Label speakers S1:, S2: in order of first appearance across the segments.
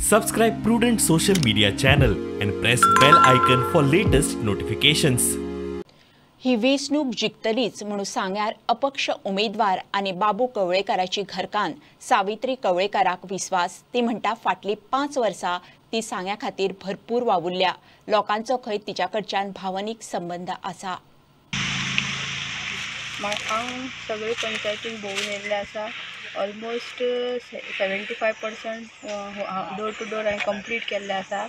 S1: Subscribe Prudent Social Media channel and press bell icon for latest notifications.
S2: ही वेंचणूक जिखतलीच म्हणून सांग्यार अपक्ष उमेदवार आनी बाबू कवळेकाराची घरकान्न सावित्री कवळेकाराक विस्वास. ती म्हणटा फाटली 5 वर्सां ती सांग्या खातीर भरपूर वावुरल्या. लोकांचो खंय तिच्या कडच्यान भावनीक संबंद आसा.
S3: हांव सगळे पंचायतीन भोंवून येयल्लें आसा. ऑलमोस्ट 75% डोर टू डोर हांवें कंप्लीट केल्लें आसा.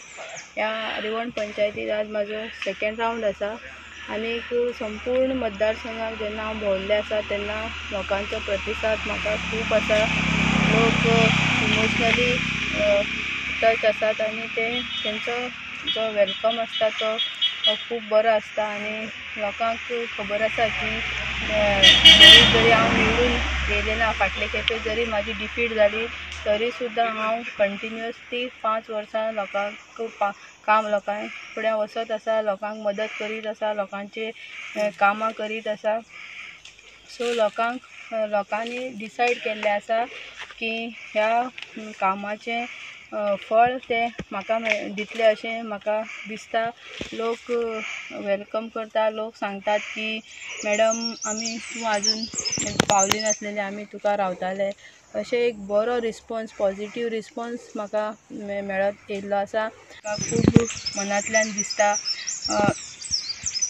S3: ह्या रिवण पंचायतीन आज म्हाजो सेकेंड रावंड आसा आनीक संपूर्ण मतदारसंघाक जेन्ना हांव भोंवल्लें आसा तेन्ना लोकांचो प्रतिसाद म्हाका खूब आसा. लोक इमोशनली टच आसात आनी ते तेंचो जो welcome आसता तो खूब बरो आसता आनी लोकांक खबर आसा की जरी हांव निवडून येयलें ना, फाटले खेपे जरी म्हाजी डिफीट जाली तरी सुद्दां हांव कंटिन्युअसली 5 वर्सां लोकांक काम लोकांक फुडें वचत आसा, लोकांक मदत करीत आसा, लोकांचे कामां करीत आसा. सो लोकांनी डिसायड केल्लें आसा की ह्या कामाचें फळ तें म्हाका दितलें अशें म्हाका दिसता. लोक welcome करता, लोक सांगतात की मॅडम आमी तूं आजून पावली नासलेली आमी तुका रावताले, अशें एक बरो रिस्पोन्स, पॉजिटीव रिस्पोन्स म्हाका मेळत येयल्लो आसा. म्हाका खूब मनांतल्यान दिसता.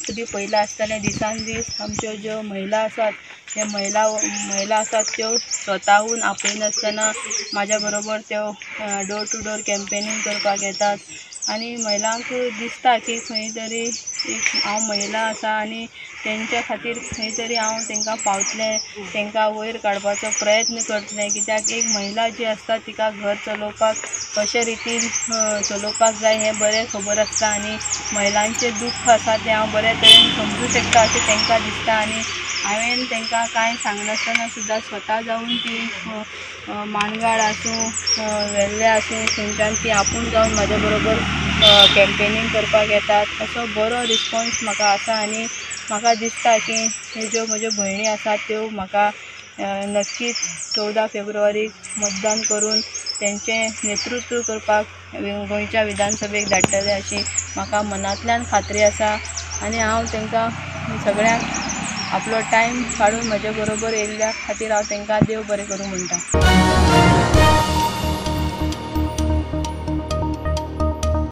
S3: तुमी पयलां आसतलें दिसान दीस आमच्यो ज्यो महिला आसात ते महिला आसात त्यो स्वताहून आपयनासतना म्हाज्या बरोबर त्यो डोर टू डोर कॅम्पेनींग करपाक येतात आनी महिलांक दिसता की खंय तरी एक हांव महिला आसा आनी तेंच्या खातीर खंय तरी हांव तेंकां पावतलें, तेंकां वयर काडपाचो प्रयत्न करतलें. कित्याक एक महिला जी आसता तिका घर चलोवपाक कशे रितीन चलोवपाक जाय हें बरें खबर आसता आनी महिलांचें दुख्ख आसा तें हांव बऱ्या तरेन समजूं शकता अशें तेंकां दिसता आनी हांवें तेंकां कांय सांगनासतना सुद्दां स्वता जावन ती मानगाड आसूं वेल्ले आसूं थंयच्यान ती आपूण जावन म्हाज्या बरोबर कॅम्पेनींग करपाक येतात. असो बरो रिस्पोन्स म्हाका आसा आनी म्हाका दिसता की ज्यो म्हज्यो भयणी आसात त्यो म्हाका नक्कीच 14 फेब्रुवारीक मतदान करून तेंचें नेतृत्व करपाक गोंयच्या विधानसभेक धाडटले अशी म्हाका मनांतल्यान खात्री आसा आनी हांव तेंकां सगळ्यांक आपलो टायम काडून म्हजे बरोबर येयल्ल्या खातीर हांव तेंकां देव बरें करूं म्हणटा.